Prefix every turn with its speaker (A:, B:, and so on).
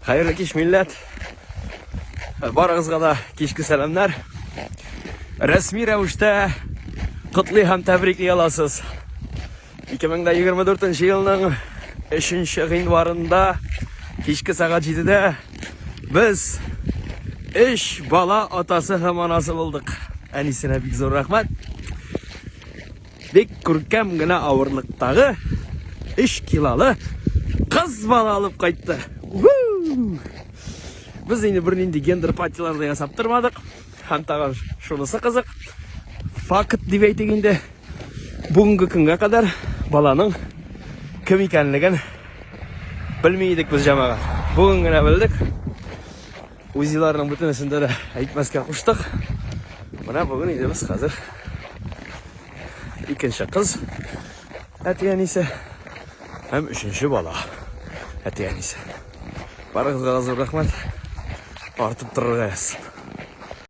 A: Хәерле кич, милләт. Барыгызга да кичке сәламнәр. Рәсми рәвештә котлый һәм тәбрикли аласыз. 2024 елның 3 гыйнварында кичке сәгать 7-дә без өч бала атасы һәм анасы булдык. Әнисенә бик зур рәхмәт. Бик күркәм генә авырлыктагы 3 килолы кыз бала алып кайтты. Без инде бернинди гендер патилар да ясап тормадык. Һәм тагын шунысы кызык. Факт дип әйтик инде. Бүгенге көнгә кадәр баланың кем икәнлеген белми идек без җәмәгать. Бүген генә белдек. УЗИларның бөтенесендә дә әйтмәскә куштык. Менә бүген инде без хәзер икенче кыз әти-әнисе һәм өченче бала әти-әнисе. Барыгызга да зур рәхмәт. Артып торырга язсын.